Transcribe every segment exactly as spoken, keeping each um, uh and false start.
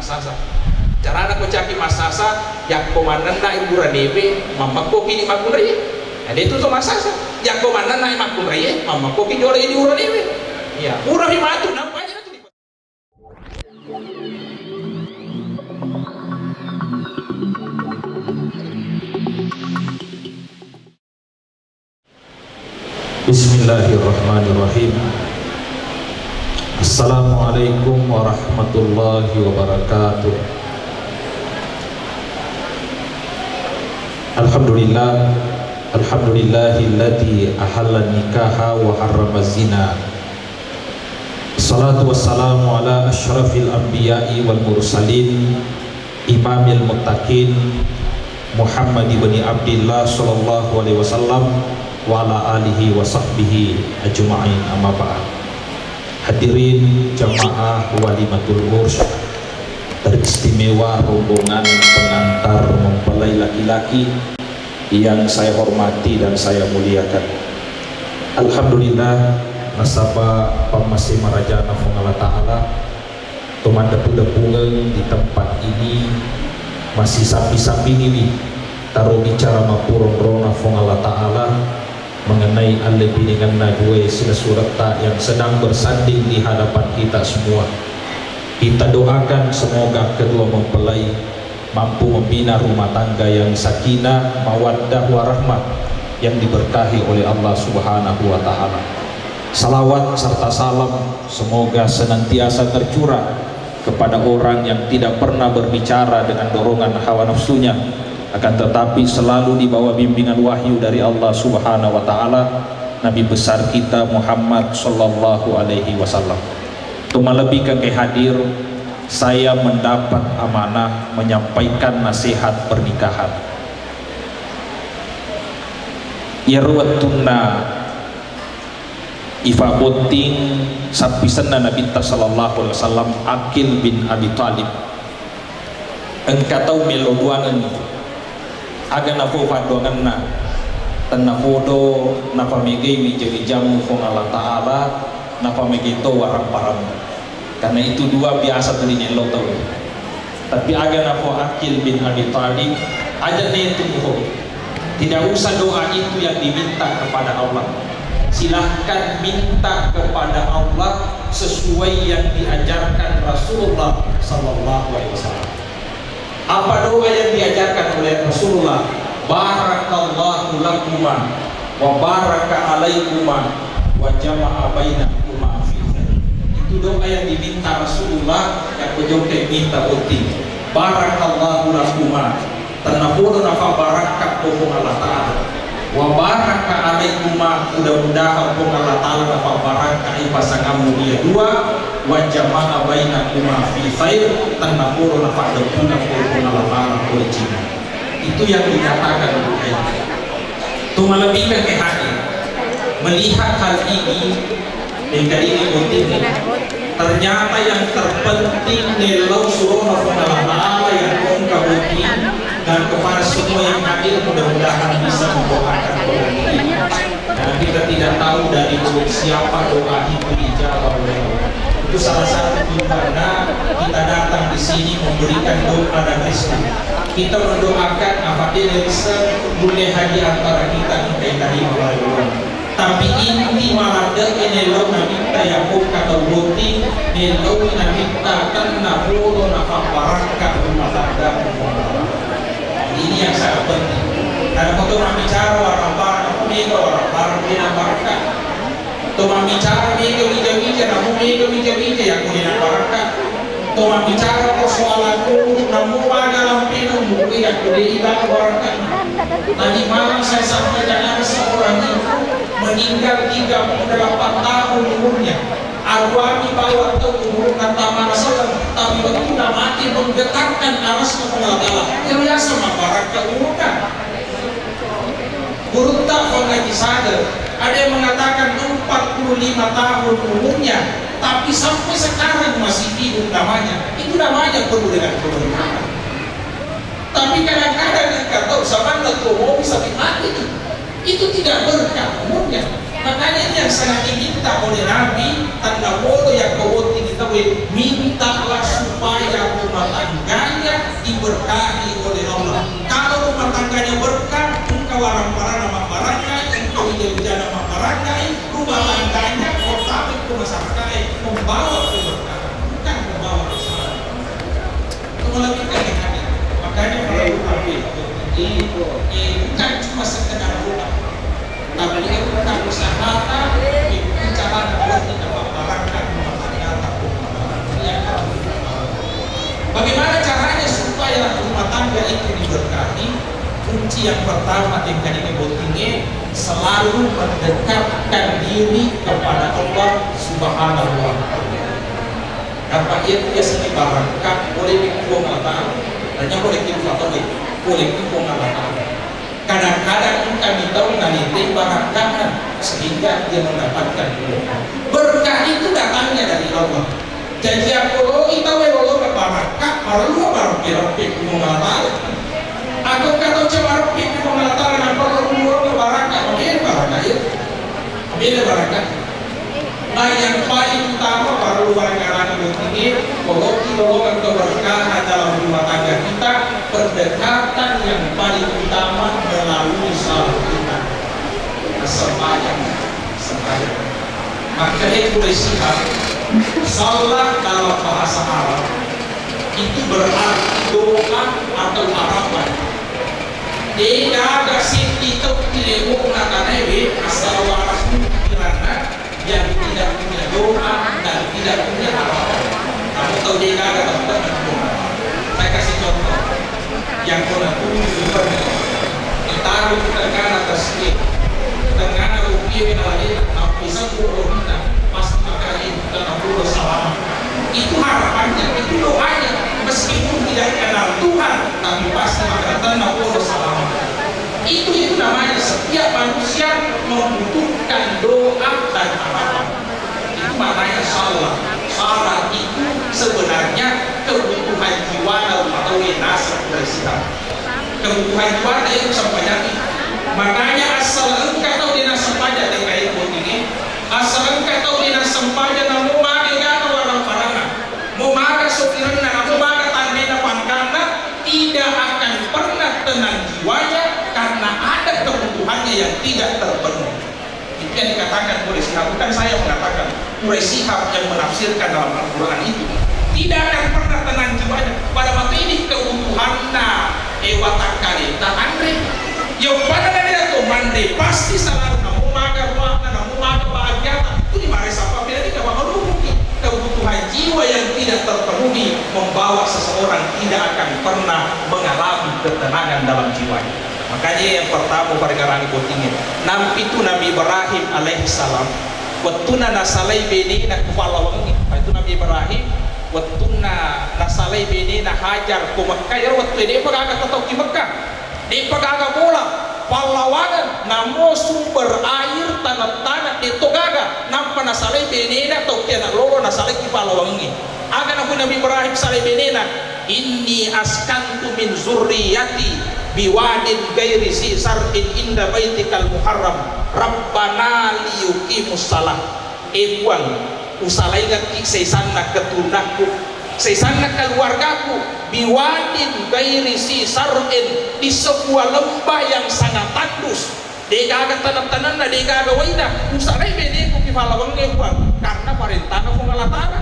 Massasa. Carana ko caki massasa, yakko mannennai uranewe, mammekkoki idi makkunraie. Nah, de tu to massasa. Yakko mannennai makkunraie, mammekkoki jolo idi uranewe. Iya, purapi matu, nampa aja tu. Bismillahirrahmanirrahim. Assalamualaikum warahmatullahi wabarakatuh. Alhamdulillah, alhamdulillahilladzi ahalla nikaha wa harrama zina. Salatu wassalamu ala asyrafil anbiya'i wal mursalin, imamil muttaqin, Muhammad ibni Abdillah sallallahu alaihi wasallam, wa ala alihi wa sahbihi ajma'in, amma ba'd. Hadirin jamaah walimatul urs, teristimewa rombongan pengantar mempelai laki-laki yang saya hormati dan saya muliakan. Alhamdulillah, nasaba pammase marajana Puang Allah Ta'ala, to maddepu-depungeng di tempat ini masih sambi-sambiniwi taro bicara mappuronrona Puang Allah Ta'ala mengenai allebbiningenna dua silessuretta yang sedang bersanding di hadapan kita semua. Kita doakan semoga kedua mempelai mampu membina rumah tangga yang sakinah, mawaddah, warahmah yang diberkahi oleh Allah Subhanahu wa Ta'ala. Salawat serta salam semoga senantiasa tercurah kepada orang yang tidak pernah berbicara dengan dorongan hawa nafsunya, akan tetapi selalu dibawa bimbingan wahyu dari Allah Subhanahu wa Ta'ala, Nabi besar kita Muhammad sallallahu alaihi wasallam. Untuk malebbi ke hadir, saya mendapat amanah menyampaikan nasihat pernikahan. Iyaro wettunna ifabotting sappisenna Nabitta sallallahu alaihi wasallam, Aqil bin Abi Thalib. Engka tau melo duangengngi. Aga nafo padduangenna, tennapodo napamegei wija-wijammu Puang Allah Ta'ala, napamegei to warapparammu. Karena itu dua biasa tu rinello tau. Tapi aga nafo Aqil bin Abi Thalib, aja netu muho. Tidak usah doa itu yang diminta kepada Allah. Silahkan minta kepada Allah sesuai yang diajarkan Rasulullah sallallahu alaihi wasallam. Apa doa yang diajarkan oleh Rasulullah? "Barakallahu lakuma wa baraka alaikuma wa jama'a bainakuma fi khair." Itu doa yang diminta Rasulullah, yang beliau minta botting. "Barakallahu lakuma." Tennapodo nafabbarakka Puang Allah Ta'ala. Wa baraka alaikuma, mudah-mudahan Puang Allah Ta'ala nafabbarakkai pasanganmu iya dua, wa jama'a bainakuma fi khair, tennapodo nafaddeppunna Puang Allah Ta'ala pole cina. Itu yang dinyatakan oleh ayat. Tu malebbikan ke hati. Melihat hal ini, Engka dini botting. Ternyata yang terpenting nellau surona Puang Allah Ta'ala yang engka botting, dan kepada semua yang hadir mudah-mudahan bisa mendoakan orang ini. Karena kita tidak tahu dari mulut siapa doa itu dijawab oleh Allah. Itu salah satu tujuannya kita datang di sini memberikan doa dan restu. Kita mendoakan apa dia bisa boleh hadir antara kita engka diterima oleh Allah. Tapi inti maladde'e nellau Nabitta yakko engka tau botting, nellau Nabitta tennapodo nafabbarakka rumah tangga. Ini yang sangat penting. Karena ko to mambicara warang-warang, ko mega warang-warang, ko de' nabarakka. To mambicara mega wija-wija, namo mega wija-wija, yakko de' nabarakka. To mambicara persoalan umur, namo maga lampena umur, yakko de' ibawa barakka. Tadi malam saya sampaikan ada seorang ibu meninggal tiga puluh delapan tahun umurnya. Aruami bawang tau umurna tamana selleng, tapi wettunna mati menggetarkan arasna Puang Allah Ta'ala. Itu biasa mabbarakka umurna. Gurutta Puang Haji Sadar, ada yang mengatakan empat puluh lima tahun umurnya, tapi sampai sekarang masih hidup namanya. Itu namanya penuh dengan keberkahan. Tapi kadang-kadang engka tau samanna tuo mopi sampai mati tu. Itu tidak berkah umurnya. Makanya ini yang sangat diminta oleh Nabi, tennapodo yakko botting tauwe, mintalah supaya rumah Bawa keberkahan, bukan membawa kesalahan. Itu lebih dari hati. Makanya kalau kita berpikir, eh, bukan cuma sekedar doa, tapi kita usahakan, eh, bicara dan buat kita barangkat, yang Bagaimana caranya supaya rumah tangga itu diberkati? Kunci yang pertama, tengkadingnge bottingnge, selalu mendekatkan diri kepada Allah Subhanahu wa Ta'ala. Apa iya biasanya barangkat oleh Puang Allah Ta'ala. Hanya oleh kita, oleh Puang Allah Ta'ala. Kadang-kadang engka mi tau nalitei barakkaanna sehingga dia mendapatkan berkah. Berkah itu datangnya dari Allah. Jaji, akkolo'i tauwe lolongeng barakka, parellu mareppe-reppe Puang Allah Ta'ala. Atau engka tau ca mareppe Puang Allah Ta'ala, nappa lolongeng barakka, mabela barakka, iya. Mabela barakka. Nah, yang paling utama, para ulama karena begini, kalau kita lolongeng keberkahan dalam rumah tangga kita, pendekatan yang paling utama melalui salat kita. Nah, sembahyang, sembahyang. Makanya itu Quraisy, salat dalam bahasa Arab itu berarti doa atau harapan. Degaga seddi tau ri lebo'na tanaewe, asal waras pikiranna, yang tidak punya doa dan tidak punya harapan. Kamu tahu dia ada tempat berdoa. Saya kasih contoh. Yang kona tuju, ditaruh di tengah atas dia. Tengah rupiah yang lain, tapi satu rohina, pasti makan itu, karena Allah salama. Itu harapannya, itu doanya. Meskipun tidak kenal Tuhan, tapi pasti makan tenang, Allah salama. Itu, itu namanya setiap manusia membutuhkan doa dan harapan. Itu maknanya salat. Salat itu sebenarnya kebutuhan jiwa dan atau nasib dari Islam. Kebutuhan jiwa dari itu sampai jadi. Makanya asal engka tau dena sempajang, tengka itu ini. Asal engka tau dena sempajang, namo mage gana warang parana. Mo maga sopirenna, namo maga tannena pangkanna, tidak akan pernah tenang jiwanya karena ada kebutuhannya yang tidak terpenuhi. Itu yang dikatakan Quraisy Shihab, bukan saya mengatakan. Quraisy Shihab yang menafsirkan dalam Al-Quran itu. Tidak akan pernah tenang jiwanya. Pada waktu ini kebutuhanna, eh, watakkaleta anre. Yang pada dari itu manre, pasti selalu namo maga ruangna, namo maga bahagiata. Itu di mare sapa pila di kawa maluhuki. Kebutuhan jiwa yang tidak terpenuhi membawa seseorang tidak akan pernah mengalami ketenangan dalam jiwanya. Makanya yang pertama, pada garani bottingnya. Nampitu Nabi Ibrahim alaihissalam, wettuna nasalai benena ku pallawangengnge. Itu Nabi Ibrahim, wettuna nasalai benena Hajar ko Mekka, iyaro wettu e de'pa gaga tau ki Mekka. De'pa gaga bola, pallawangen, namo sumber air, taneng-taneng, de'to gaga, nappa nasalai benena tau ki ana' lolo, nasalai ki pallawangengnge. Aga nakui Nabi Ibrahim salai benena, "Inni askantu min zurriyati biwadin ghairi zi zar'in inda baitikal muharram, rabbana liyuqimus shalah." E Puang, usalaingekki saisanna keturunakku, saisanna keluargaku, biwadin ghairi zi zar'in, di sebuah lembah yang sangat tandus, degaga taneng-tanenna, degaga waina, usalai beneku ki pallawangengnge Puang, karena parentana Puang Allah Ta'ala.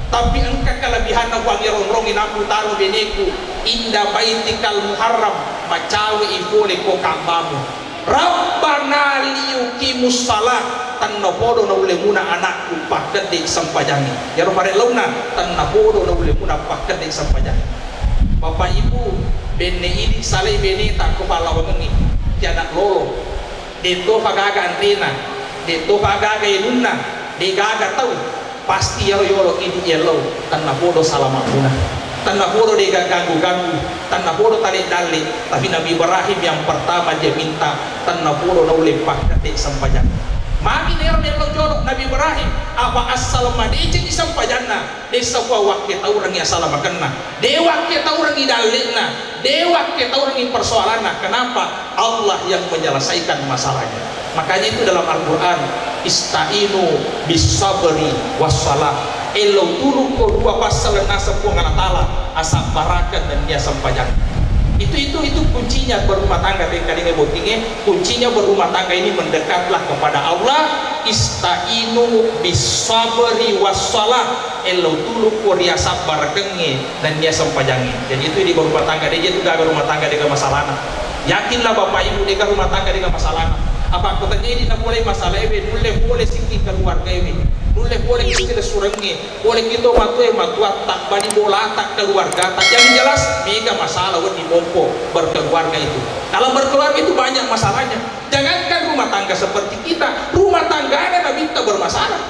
Tapi engka kelebihanna Puang, iyaro onrongnge naputaro beneku inda baitikal muharram, macawe'i pole ko Ka'bamu. Rabbana liyuqimus shalah, tennapodo naulle muna anakku pakkedde sempajangnge. Iyaro pare launna, tennapodo naulle muna pakkedde sempajangnge. Bapak Ibu, benne idi salai beneta ko pallawangengnge, ki ana' lolo. De'topa gaga anrena, de'topa gaga inunna, de'gaga tau. Pasti iyaro yolo idi yello, tennapodo salama muna. Tennapodo de'ga ganggu-ganggu, tennapodo tale dalle, tapi Nabi Ibrahim yang pertama dia minta, tennapodo naulle pakkedde sempajang. Magi nero mello jolo Nabi Ibrahim, apa asal madeceng sempajanna, de' sapa wakke taurengngi asalamakenna, de' wakke taurengngi dalle'na, de' wakke taurengngi persoalanna. Kenapa? Allah yang menyelesaikan masalahnya. Makanya itu dalam Al-Quran, "Ista'inu bis sabri was salah." Ellau tulukko dua passalenna Puang Allah Ta'ala, asabbarakeng nennia sempajang. Itu, itu, itu kuncinya berumah tangga, tengkalinga bottingnge, kuncinya berumah tangga ini mendekatlah kepada Allah, Ista'inu bis sabri was shalah, ellau tulu ko ri asabbarakengnge nennia sempajangnge. Jadi itu di rumah tangga, de' itu gaga rumah tangga, de' gaga masalahna. Yakinlah Bapak Ibu, de' gaga rumah tangga, de' gaga masalahna. Apa ko tanya ini na mulai masalah ewe, nulle pole siki keluarga ewe, nulle pole siki lesurengnge, pole kita matu e matuatta, bali bolata, keluargata. Yang jelas mega masalah wedding mompo berkeluarga itu. Kalau berkeluarga itu banyak masalahnya. Jangankan rumah tangga seperti kita, rumah tanggana Nabitta bermasalah.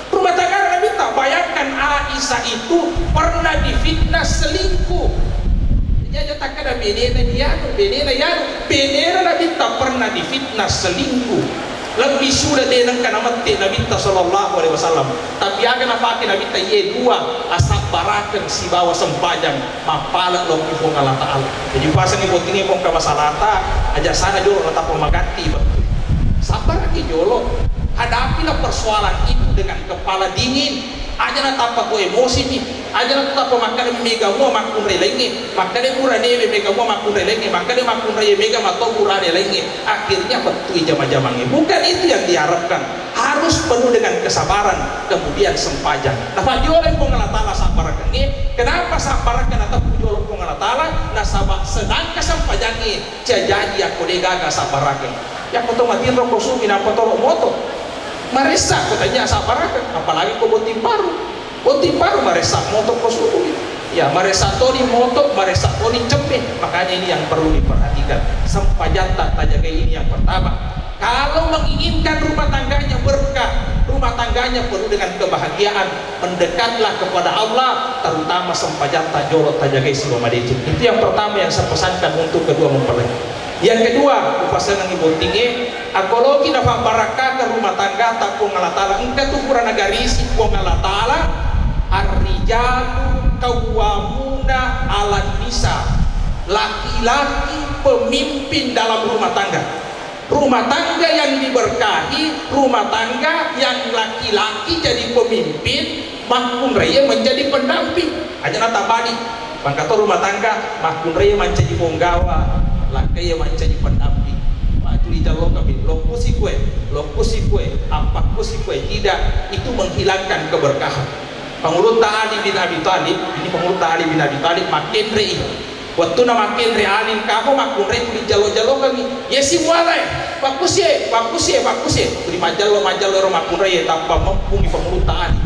Rumah tanggana Nabitta, bayangkan Aisyah itu pernah difitnah selingkuh. Jadi aja takkada benena dia, benena ya, benena Nabitta pernah difitnah selingkuh. Lebih sudah de' nengka namette Nabitta sallallahu alaihi wasallam. Tapi aga napake Nabitta, iye dua asabbarakeng sibawa sempajang. Mappala' lokki Puang Allah Ta'ala. Jadi, pasani bottingnge ko engka masalahta, aja' sana jolo natappa magatti bettu. Sabbaraki jolo. Hadapilah persoalan itu dengan kepala dingin. Aja' natappa ko emosimi. Aja' natappa makkada mega mua makkunrai laingnge. Makkada buranewe mega mua makkunrai laingnge. Makkada makkunrai mega mato burane laingnge. Akhirnya bettui jama-jamangnge. Bukan itu yang diharapkan. Harus penuh dengan kesabaran, kemudian sempajang. Nafajolai Puang Allah Ta'ala sabbarakengnge. Kenapa sabbarakeng nateppu jolo Puang Allah Ta'ala? Nasaba sedangkan sempajangnge cajaji akko de' gaga sabbarakeng. Yakko to matinro ko sugi nappa tolo moto. Maressa ko tanya sabbarakeng, apalagi ko botting paru. Botting paru maressa moto ko sugi. Ya, maressa toni moto, maressa toni cemme. Makanya ini yang perlu diperhatikan. Sempajatta tajagai, ini yang pertama. Kalau menginginkan rumah tangganya berkah, rumah tangganya penuh dengan kebahagiaan, mendekatlah kepada Allah, terutama sempajatta jolo tajagai sibawa madeceng. Itu yang pertama yang saya pesankan untuk kedua mempelai. Yang kedua, upasengengi bottingnge, akko loki nafabbarakkakeng rumah tanggata Puang Allah Ta'ala, engka tu pura nagarisi Puang Allah Ta'ala, "Ar-rijalu qawwamuna 'alan nisa." Laki-laki pemimpin dalam rumah tangga. Rumah tangga yang diberkahi, rumah tangga yang laki-laki jadi pemimpin, makkunraie menjadi pendamping. Aja' natabali. Mangkato rumah tangga, makkunraie mancaji ponggawa, lakkaie mancaji pendamping. Matu dijallo kami, lokkusi kue, lokkusi kue, appakkusi kue. Tidak, itu menghilangkan keberkahan. Pangulutta Ali bin Abi Thalib, ini Pangulutta Ali bin Abi Thalib, makkenrei. Wettunna makkenre Ali engkamo makkunrai tuli jallo-jallokengngi. Yesi mualae, pakkusie, pakkusie, pakkusie. Tuli majallo-majallo ero makkunrai, tappa meppungi Pangulutta Ali.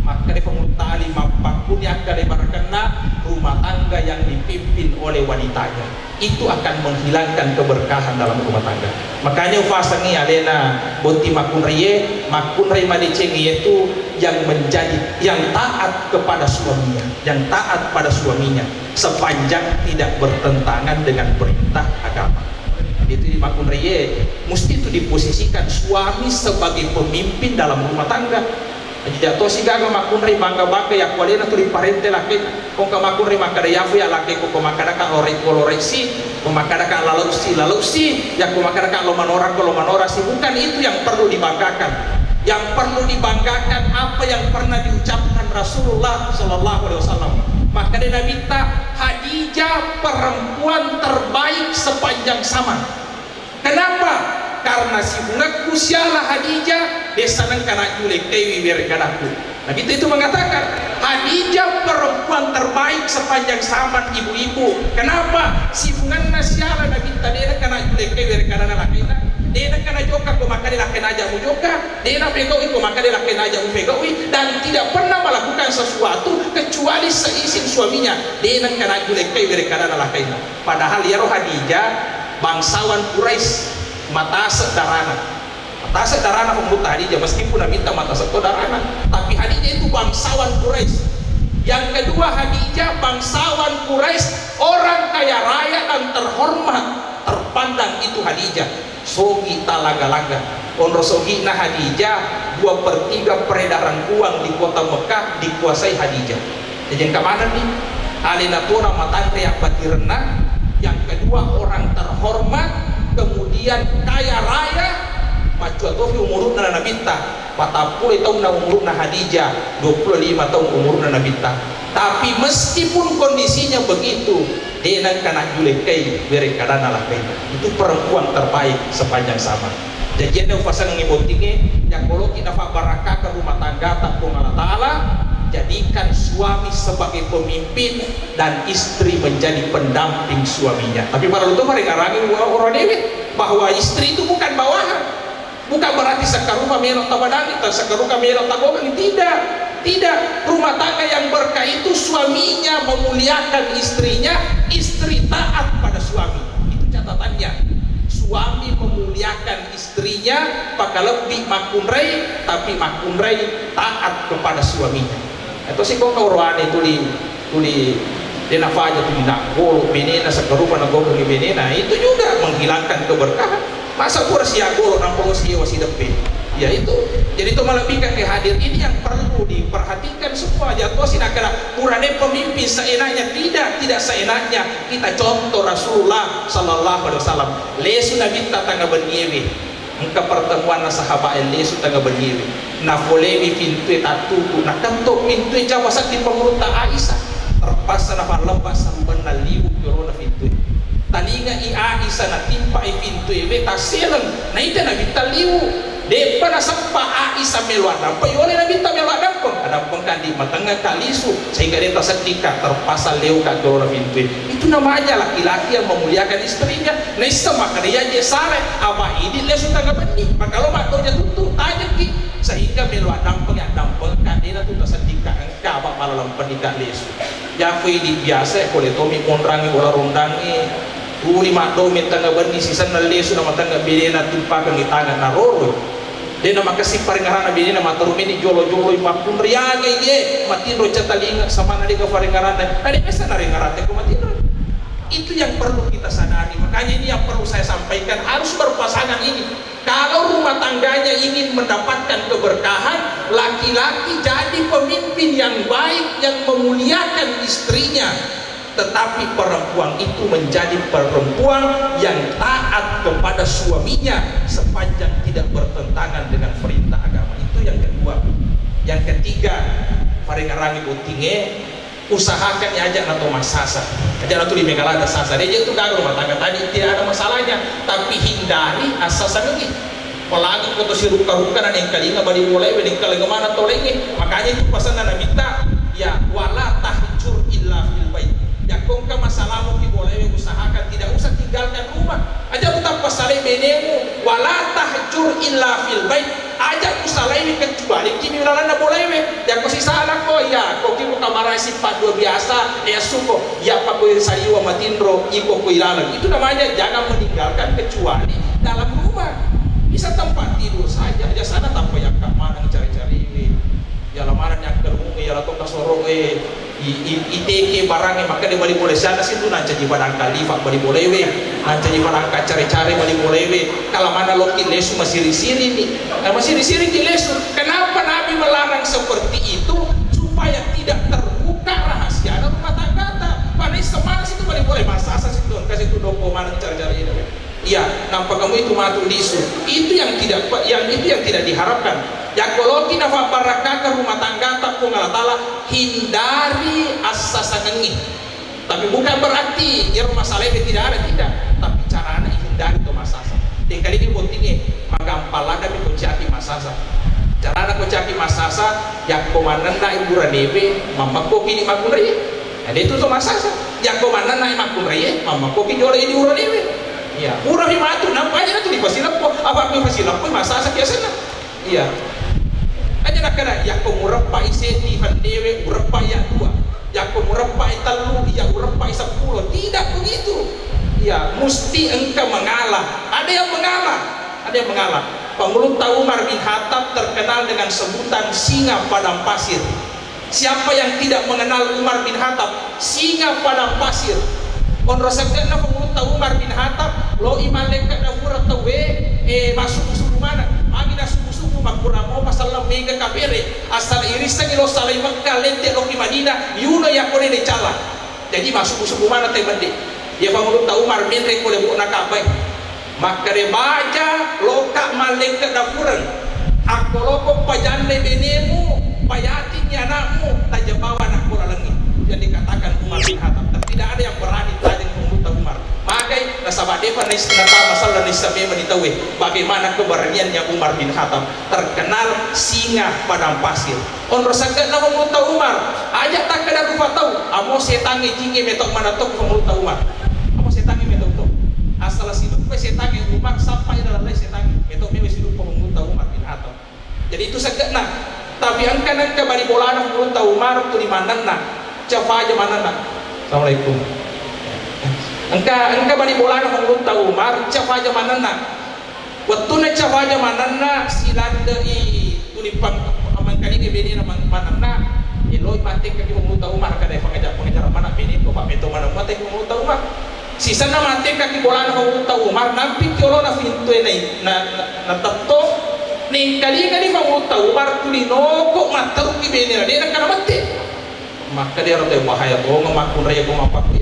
Makkeda Pangulutta Ali, mappakkuni akkeda barakenna rumah tangga yang dipimpin oleh wanitanya. Itu akan menghilangkan keberkahan dalam rumah tangga. Makanya upasengi alena botting makkunraie, makkunrai madecengnge itu yang menjadi, yang taat kepada suaminya, yang taat pada suaminya. Sepanjang tidak bertentangan dengan perintah agama. Itu makkunraie, mesti itu diposisikan suami sebagai pemimpin dalam rumah tangga. Aja tosi gaga makkunrai bangga-bangga, yakko alena tu riparente lakkainna. Ko engka makkunrai makkeda, "Yafu ya lakkaiko, ko makkeda ka lorek, ko lorek si, ko makkeda ka lalok si, lalok si, yakko makkeda ka lo manora, ko lo manora si." Bukan itu yang perlu dibanggakan. Yang perlu dibanggakan apa yang pernah diucapkan Rasulullah sallallahu alaihi wasallam. Makkeda Nabitta, "Khadijah perempuan terbaik sepanjang zaman." Kenapa? Karena sifungekku siala Khadijah, desa nengka najjulekkaiwi werekkadakku. Nabitta itu mengatakan, "Khadijah perempuan terbaik sepanjang zaman, ibu-ibu." Kenapa? Sifungenna siala Nabitta, de nengka najjulekkai werekkadana lakkainna. De nengka najokka ko makkeda lakkainna aja mujokka. De napegau'i ko makkeda lakkainna aja mupegau'i, dan tidak pernah melakukan sesuatu kecuali seizin suaminya. De nengka najjulekkai werekkadana lakkainna. Padahal iyaro Khadijah bangsawan Quraisy, matase darana. Matase darana pembuta Khadijah, meskipun Nabitta matase to darana, tapi Khadijah itu bangsawan Quraisy. Yang kedua, Khadijah bangsawan Quraisy, orang kaya raya dan terhormat, terpandang itu Khadijah. Sogi talaga-laga. Onro sogi'na Khadijah, dua per tiga peredaran uang di kota Mekah dikuasai Khadijah. Jadi engka manenni, alena tona matanre abbatirenna, yang kedua orang terhormat, kemudian kaya raya, maccua tofi umuru'na Nabitta, patappulo taunna umuru'na Khadijah, dua puluh lima taung umuru'na Nabitta. Tapi meskipun kondisinya begitu, de nengka najjulekkai werekkadana lakkainna. Itu perempuan terbaik sepanjang zaman. Jajianna upasengengngi bottingnge, yakko loki sebagai pemimpin dan istri menjadi pendamping suaminya. Tapi para luto marengarangi wa-, orang dewe bahwa istri itu bukan bawahan. Bukan berarti sekarupa melo tabadangi, ta-, sekarupa melo tagogang. Tidak. Tidak. Rumah tangga yang berkah itu suaminya memuliakan istrinya, istri taat pada suami. Itu catatannya. Suami memuliakan istrinya, pakalebbi makkunrai, tapi makkunrai taat kepada suaminya. Itu sih kok oroane tuli, tuli de nafaja tuli naggolo benena sekarupa nagogangi benena, itu juga menghilangkan keberkahan. Masa pura siaggolo nampa lo siewa sideppe? Ya itu. Jadi itu malebbikan ke hadir ini yang perlu diperhatikan semua. Jatuh sih nakala purane pemimpin seenaknya, tidak, tidak seenaknya. Kita contoh Rasulullah sallallahu alaihi wasallam. Lesu Nabitta tanga benniewe. Engka pertemuanna sahabat e lesu tanga benniewe. Nafolewi pintue tattutu, naketto pintue jama sedding pangulutta Aisyah. Terpaksa nafallemba sambenna liwu yolona pintue. Talinga i Aisyah natimpai pintue we tasseleng, naita Nabitta liwu. De'pa naseppa Aisyah melo addampeng, yolai Nabitta melo addampeng. Addampeng kandi matengnga ka lisu, sehingga de tasedding ka, terpaksa leo ka yolona pintue. Itu namanya laki-laki yang memuliakan istrinya. Naisseng makkeda iyaje sare, apa idi lesu tanga benni. Maka lo maddoja tuttu, tajengki. Sehingga melo addampeng, addampeng, kadena tu tasedding ka engka apa malalempenni ka lesu. Jako idi biasa, pole tomi monrangi bola rondangi. Tuli maddomi tanga benni, sisenna lesu na matengnga benena tumpakengi tangan naroro. Dena makessing parengngeranna benena, mataru meni jolo-jolo, mappunriange ye, matinro catalinga, samanna dega parengngeranna. Na de biasa narengngerante ko matinro. Itu yang perlu kita sadari. Makanya ini yang perlu saya sampaikan, harus berpasangan ini. Kalau rumah tangganya ingin mendapatkan keberkahan, laki-laki jadi pemimpin yang baik, yang memuliakan istrinya. Tetapi perempuan itu menjadi perempuan yang taat kepada suaminya sepanjang tidak bertentangan dengan perintah agama. Itu yang kedua. Yang ketiga, parengngerangi bottinge, usahakan ya aja nato massasa. Aja nato di Megalada sasa. Dia itu gagal rumah tangga tadi tidak ada masalahnya, tapi hindari assasa lagi. Apalagi ko to sirukka-rukka na nengkalinga bali bolae, nengkalinga mana tau laingnge. Makanya itu pasanna Nabitta, ya, wala tahjur illa fil bait. Ya, ko engka masalahmu ki bolae, usahakan tidak usah tinggalkan rumah. Aja lu tappa salai benemu, wala tahjur illa fil bait. Aja ku salaiwi kecuali ki di lalanna bolae. Ya, ko sisala ko, ya, ko ki ko kamara sipa dua biasa, ya, suko. Iyappa ko saliwa matinro, iko ko ilaleng. Itu namanya jangan meninggalkan kecuali dalam rumah. Bisa tempat tidur saja, aja sana tanpa yakka maneng cari-cari. Yala maneng yakka runge, yala to kasoro e, i, i, iteke barange, maka de bali bola sana situ, nancaji padangka lifa bali bola ewe, nancaji padangka care-care bali bola ewe. Kala mana loki lesu masiri-siri ni. Nah, masiri-siri ki lesu. Kenapa Nabi melarang seperti itu? Supaya tidak terbuka rahasia dalam rumah tangga ta. Pada semana situ bali bola, masasa situ, kasih tu doko mana cari-cari ini. Iya, nampak kamu itu matu lisu. Itu yang tidak, yang itu yang tidak diharapkan. Ya, kalau kita fabarakaka rumah tangga ta, Puang Allah Ta'ala, hindari assasangengi. Tapi bukan berarti iyaro masalah itu tidak ada, tidak. Tapi carana hindari to massasa. Tengkali ini pentingnya, magampang lada mi kociaki massasa. Carana kociaki massasa, yakko manenna ibu ranewe, mammekko kini makkunrai. Ada itu to massasa. Yakko manenna makkunrai, mammekko ki jolo ini uranewe. Iya, urahi matu, nampanya tu di pasileppo, apa tu pasileppo massasa biasanya. Iya. Aja nakkeda, yakko mureppai seddi fandewe, ureppai ya dua. Yakko mureppai tellu, iya ureppai seppulo. Tidak begitu. Iya, mesti engka mengalah. Ada yang mengalah. Ada yang mengalah. Pangulutta Umar bin Khattab terkenal dengan sebutan singa padang pasir. Siapa yang tidak mengenal Umar bin Khattab? Singa padang pasir. Onro sekkenna pangulutta Umar bin Khattab, lo i mallekka dapura tauwe, eh, massubu-subu maneng. Magi nassubu-subu, makkura mopa selleng mega kapere. Asal irissengi lo salai Mekka, lette lo ki Madinah, yuno yakko de decala. Jadi massubu-subu maneng tai mende. Iya pangulutta Umar menre ko lebo'na Ka'bah. Makkeda baja loka mallekka dapureng. Akko loko pajanne benemu, payatingi anakmu, tajabawa anakku lalengi. Yang dikatakan Umar bin Khattab. Tapi tidak ada yang berani tajeng pengulutta Umar. Magai, nasaba depa na Natama selleng nisseng memeng ni tauwe. Bagaimana keberaniannya Umar bin Khattab, terkenal singa padang pasir. Onro sagge'na Fangulutta Umar, aja' takkeda rupa tau, amo setangnge jingnge meto' maneng to Fangulutta Umar. Amo setangnge meto' to. Asal siduppa setangnge Umar, sappai dalam lai setangnge. Meto' mewe siduppa Fangulutta Umar bin Khattab. Jadi itu sagge'na. Tapi engka, engka bali bolana Fangulutta Umar tuli manenna. Cafaja manenna. Assalamualaikum. Engka, engka bali bolana Fangulutta Umar, cafaja manenna. Wettunna cafaja manenna, siladde'i tuli pang-, mangkalinga benena man-, manenna, eloi mattekkaki Fangulutta Umar, kada pangaja-, pangajarang maneng bene ko, pa meto maneng mattekkaki Fangulutta Umar. Sisenna mattekkaki bolana Fangulutta Umar, nampikki olona fintue nai-, na, na, natetto, nengkalingani Fangulutta Umar tuli noko matterukki benena, de' nakkana mette. Makkeda ero tau bahaya tongeng makkunrai ko mappakku.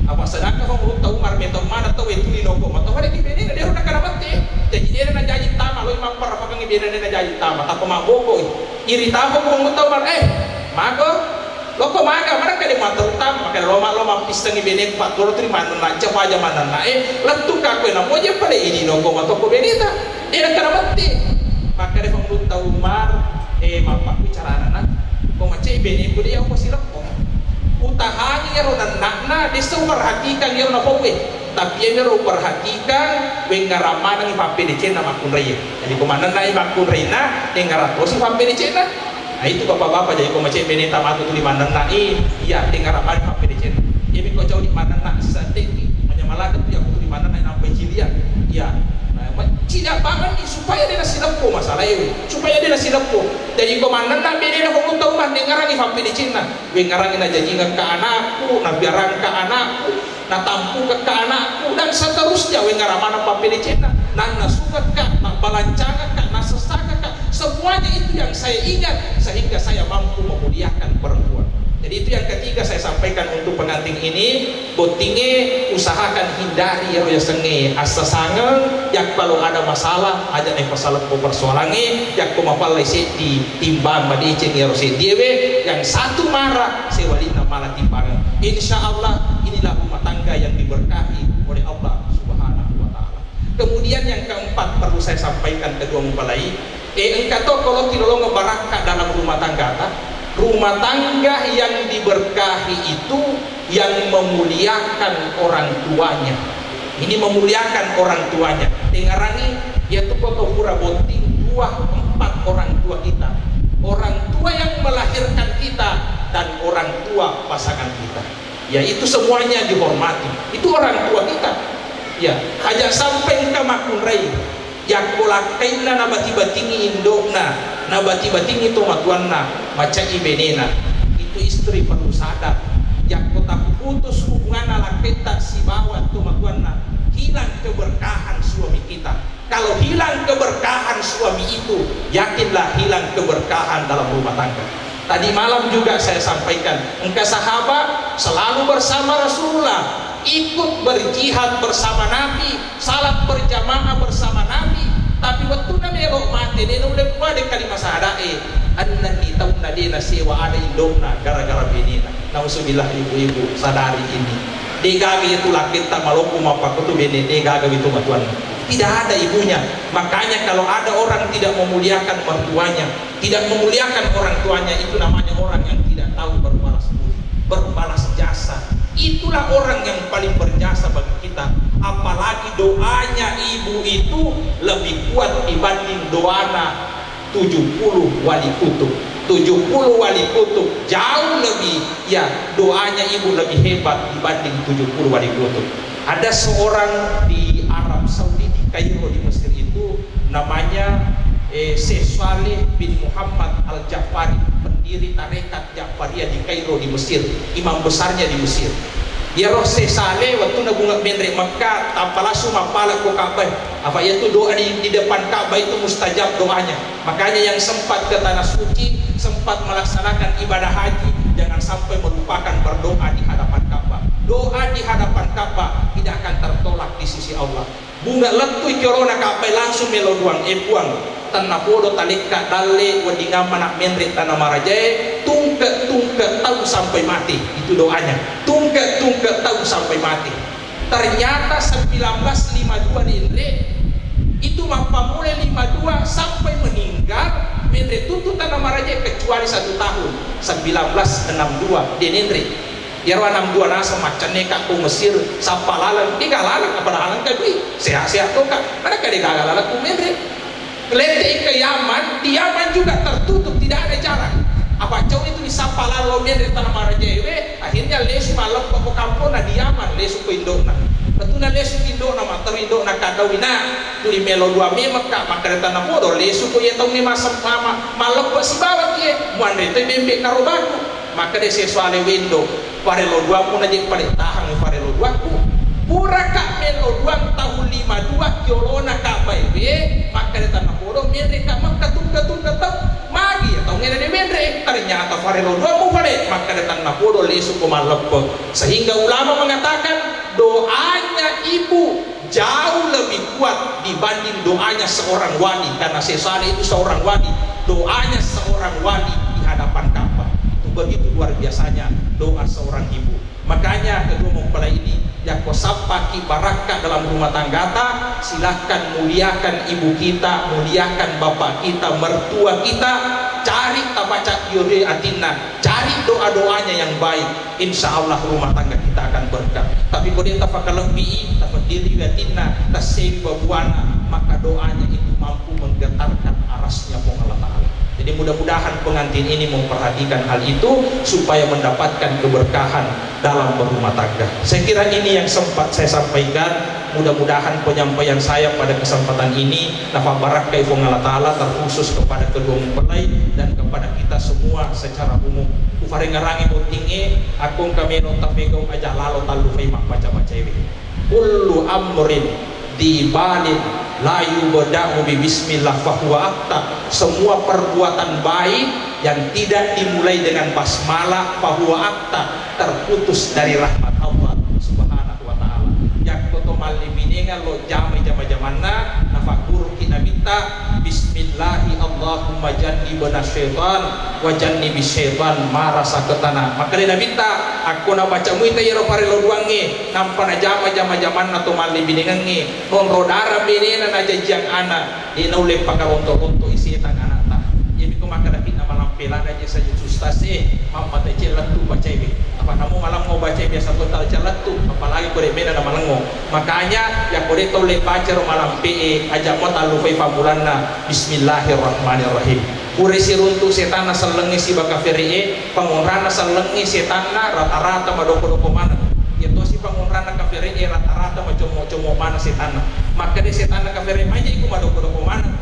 Apa sedangkan Fangulutta Umar meto' maneng tau tuli noko matterukki benena, de' ero nakkana mette. Jaji de' najaji tama, loi mapparappakangngi benena, de' najaji tama, tappa mabbokoi. Irita Fangulutta Umar, eh, mako? Lokko maga, makkeda de' matterru tama, makkeda loma, loma pissengngi beneku, pattoro tuli manenna, cafaja manenna, eh, lettukka koe, namoja pale idi noko matokko beneta, de' nakkana mette. Makkeda Fangulutta Umar, eh, mappakku carana na, ko macai beneku de' yau pasileppo. Utahangi ero nenna'na, de' uperhatikang ero napauwe. Tapi iyaro uperhatikang, wengngarang manengngi pappedecenna makkunraie. Jadi ko manennai makkunrainna, engngarang tosi pappedecenna. Nah, itu bapak-bapak, jadi ko macai beneta matu tuli manenna i, iya, engngarang maneng pappedecenna. Iyami ko cauni manenna, sisatte'ki, manyamalaga tu iya ko tuli manenna, nampai cilia. Iya. Nah, ma-, cilia bangenni supaya de' nasileppo masalae, supaya de' nasileppo. Jadi ko manenna benena Fangulutta Umar, engngarangngi pappedecenna. Wengngarangngi najajingekka anakku, nabiarangka anakku, natampukekka anakku, dan seterusnya, wengngarang maneng pappedecenna, nannasungekka, nabalancangekka, nasessakekka, semuanya itu yang saya ingat sehingga saya mampu memuliakan perempuan. Jadi itu yang ketiga saya sampaikan untuk pengantin ini, bottingnge usahakan hindari ero yasengnge assasangeng, yakko lo ada masalah, aja' naipasaleppo persoalangnge, yakko mapallai seddi timbang madeceng ero seddiewe, yang satu marah, sewalinna mala timbangeng. Insya Allah, inilah rumah tangga yang diberkahi oleh Allah Subhanahu wa Ta'ala. Kemudian yang keempat perlu saya sampaikan, kedua mempelai, eh, engka to ko loki lolongeng barakka dalam rumah tanggata. Rumah tangga yang diberkahi itu yang memuliakan orang tuanya. Ini memuliakan orang tuanya. Tengngarangngi, iyatu ko to pura botting, dua, empat orang tua kita. Orang tua yang melahirkan kita dan orang tua pasangan kita. Ya, itu semuanya dihormati. Itu orang tua kita. Ya, aja' sampai engka makkunrai. Yakko lakkainna nabati-batingi indo'na, nabati-batingi tomatoanna, macai benena. Itu istri perlu sadar. Yakko tapputus hubunganna lakkaitta sibawa tomatoanna, hilang keberkahan suami kita. Kalau hilang keberkahan suami itu, yakinlah hilang keberkahan dalam rumah tangga. Tadi malam juga saya sampaikan, engka sahabat selalu bersama Rasulullah, ikut berjihad bersama Nabi, salat berjamaah bersama Nabi, tapi wettunna melo mate, de' naulle puadai kalima sahada'e, ennenni taunna de' nasewa ada indo'na gara-gara benena. Nauzubillah, ibu-ibu, sadari ini. De' gaga iyatu lakkaitta maloppo mappakkutu bene, de' gaga witu matuanna. Tidak ada ibunya. Makanya kalau ada orang tidak memuliakan mertuanya, tidak memuliakan orang tuanya, itu namanya orang yang tidak tahu berbalas budi, berbalas jasa. Itulah orang yang paling berjasa bagi kita. Apalagi doanya ibu itu lebih kuat dibanding doana tujuh puluh wali kutub. Tujuh puluh wali kutub jauh lebih, ya, doanya ibu lebih hebat dibanding tujuh puluh wali kutub. Ada seorang di Arab Saudi, di Kairo, di Mesir itu, namanya, eh, Syekh Saleh bin Muhammad Al-Ja'fari, pendiri tarekat Ja'fariyah di Kairo, di Mesir, imam besarnya di Mesir. Iyaro Syekh Saleh, wettunna bunga menre Mekka, tappa langsung mappala ko Ka'bah. Apa iyatu doa di, di depan Ka'bah itu mustajab doanya. Makanya yang sempat ke tanah suci, sempat melaksanakan ibadah haji, jangan sampai melupakan berdoa di hadapan Ka'bah. Doa di hadapan Ka'bah tidak akan tertolak di sisi Allah. Bunga lettu i kiorona Ka'bah langsung melo doang, eh Puang, tennapodo talekka dalle wedding ammana menre tana marajae, tungke-tungke tau sampai mati. Itu doanya. Tungke-tungke tau sampai mati. Ternyata sembilan belas lima dua denre, itu mappamulai lima dua sampai meninggal, menre tuttu tana maraja kecuali satu tahun, sembilan belas enam dua, de nenre. Iyaro enam dua naseng maccenne ka ko Mesir, sappa laleng, de gaga laleng, apa laleng ka dui, sehat-sehat to ka, mana ka de gaga laleng ku menre. Lette ke Yaman, di Yaman juga tertutup, tidak ada jalan. Apa cau itu disappa lalo menre tana marajaewe, akhirnya lesu malleppa ko kamponna di Yaman, lesu ko indokna. Betuna lesu ko indokna, matteru indokna, kaddawi na, tuli melo dua memekka, makkeda tana podo, lesu ko iya taungnge masem-, ma-, ma-, malleppa sibawa kie, muanre toi bembe karobaku. Makkeda Syekh Saleh Wendo, farello duammu naje pale tahangngi farello duakku. Puraka mello duang tahun lima dua ki olona Ka'bah e, makkeda tana podo, menre ka Mekka tungga-tungga tau. Magi ya taungnge de menre, ternyata farello duammu pale, makkeda tana podo, lesu ko malleppe. Sehingga ulama mengatakan doanya ibu jauh lebih kuat dibanding doanya seorang wali, karena Syekh Saleh itu seorang wali, doanya seorang wali di hadapan Ka'bah. Itu begitu luar biasanya doa seorang ibu. Makanya kedua mempelai ini, yakko sappaki barakka dalam rumah tanggata, silahkan muliakan ibu kita, muliakan bapak kita, mertua kita, cari tabaca yore atinna, cari doa-doanya yang baik. Insya Allah rumah tangga kita akan berkah. Tapi ko de tafakalebbii, tafeddiwi atinna, tassewi babuana, maka doanya itu mampu menggetarkan arasnya Puang Allah Ta'ala. Jadi mudah-mudahan pengantin ini memperhatikan hal itu supaya mendapatkan keberkahan dalam berumah tangga. Saya kira ini yang sempat saya sampaikan. Mudah-mudahan penyampaian saya pada kesempatan ini nafabbarakkai Puang Allah Ta'ala, terkhusus kepada kedua mempelai dan kepada kita semua secara umum. Kufarengngerangi bottingnge, akko engka melo tapegau aja lalo tallu fai mabbaca-bacaewe. Kullu amrin dibalin la yubda'u bi bismillah fahuwa akta. Semua perbuatan baik yang tidak dimulai dengan basmalah fahuwa akta, terputus dari rahmat Allah Subhanahu wa Ta'ala. Yakko to mallibinengang lo jamai jama-jamanna, nafagguruki Nabitta, bismillahi Allahumma jannibna syaitan wa jannibis syaitan ma razaqtana. Makkeda Nabitta, akko nabaca muita iyaro farello duangnge, nampa najama jama-jamanna to mallibinengengnge, nonro dara benena najajiang ana, de naulle pakaronto-rontoi setang anakta. Iyami ko makkeda pinna malampe lada je saja ustaz e, mammata je lettu bacaewe. Apa namo malammo bacae biasa to talca lettu, apalagi ko de mena na malengo. Makanya yakko de taulle baca ro malampe e, aja mo tallu fai pammulanna bismillahirrahmanirrahim. Pura siruntu setanna sellengnge siba kafere'e, pangonranna sellengnge setanna rata-rata madoko-doko maneng. Iya tosi pangonranna kafere'e rata-rata macommo-commo maneng setanna. Makkeda setanna kafere'e, maja iku madoko-doko maneng.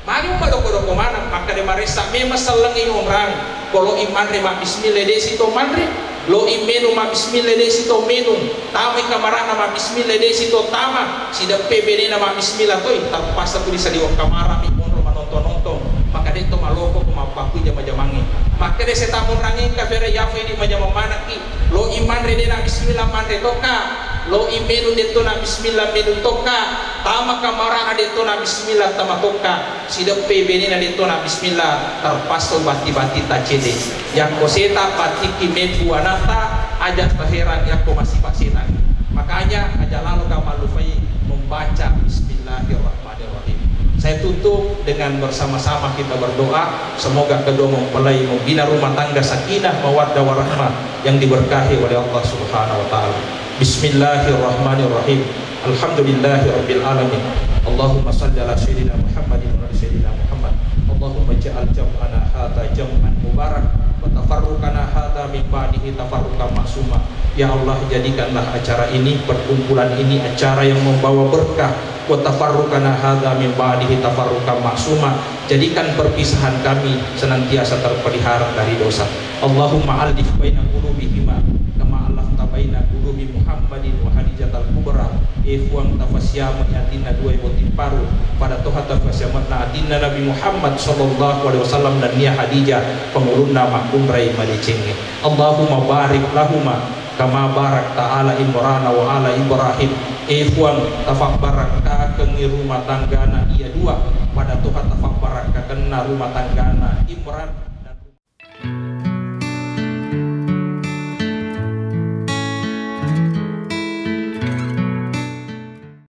Magi madoko-doko maneng, makkeda maressa memang sellengnge onrang. Ko lo i manre mabbismillah de sito manre. Lo i menung mabbismillah de sito menung. Tamai kamarana mabbismillah de sito tama. Sideppe benena mabbismillah toi. Terpaksa tuli saliweng kamara mi monro manonton-nonton. Maka de to maloko ko mappakui jama-jamangnge. Makkeda setang monrangnge kafere yafa idi majama manekki. Lo i manre de na bismillah manre tokka. Lo i menung de to na bismillah menung tokka. Tama kamarana de to na bismillah tama tokka. Sideppe benena de to na bismillah, terpaksa batti-batti tacede. Yakko seta battikki mebbu anakta, aja taherang yakko masipa setang. Makanya aja lalo ka mallufai membaca bismillahirrahmanirrahim. Saya tutup dengan bersama-sama kita berdoa, semoga kedua mempelai membina rumah tangga sakinah, mawaddah, warahmah yang diberkahi oleh Allah Subhanahu wa Ta'ala. Bismillahirrahmanirrahim. Alhamdulillahi rabbil alamin. Allahumma salli ala sayyidina Muhammadin wa ala sayyidina Muhammad. Allahumma ja'al jam'ana hadza jam'an mubarak wa tafarruqana hadza min ba'dihi tafarruqan ma'suma. Ya Allah, jadikanlah acara ini, perkumpulan ini acara yang membawa berkah. Wa tafarruqana hadza min ba'dihi tafarruqan ma'suma. Jadikan perpisahan kami senantiasa terpelihara dari dosa. Allahumma allif baina qulubihima kama allafta baina qulubi Muhammadin wa Khadijatal Kubra. E Fuang, tafasiamai atinna duae botting paru, pada toha tafasiame'na atinna Nabi Muhammad sallallahu alaihi wasallam nennia Khadijah, pangulunna makkunrai madecengnge. Allahumma barik lahuma kama barakta ala Imrana wa ala Ibrahim. E Fuang, tafabbarakkakeng rumah tanggana iya dua, pada toha tafabbarakkakeng rumah tanggana Imran.